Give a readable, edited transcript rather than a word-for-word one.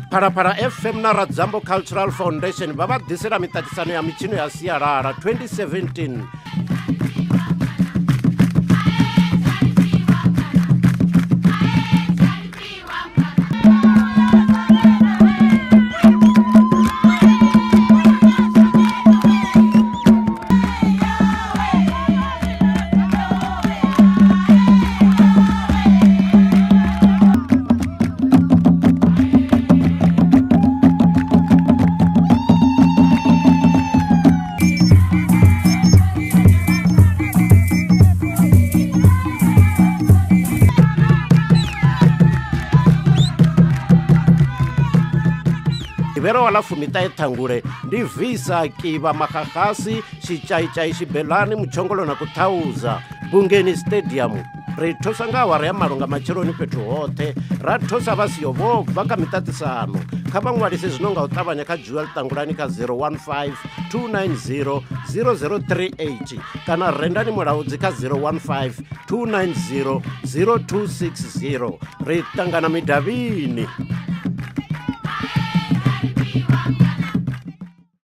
Phalaphala FM na Radzambo Cultural Foundation vha vha ḓisela miṱaṱisano ya mitshino ya sialala 2017. Mugivhela wa ḽa fumiṱahe Ṱhangule ndi Visa Kiva Maxaxasi Xitshayitshayi Xibelani Mutshongolo na Kuthauza Bungeni Stadium. Ri thusa nga awara ya malo nga matsheloni fhethu hoṱhe, ra thusa vha siho vho bva kha miṱaṱisano. Kha vha ṅwalise zwino nga u ṱavhanya kha Jewel Ṱangulani kha 015 290 0038 kana Rendani Mulaudzi kha 015 290 0260. Ri ṱangana midavhini.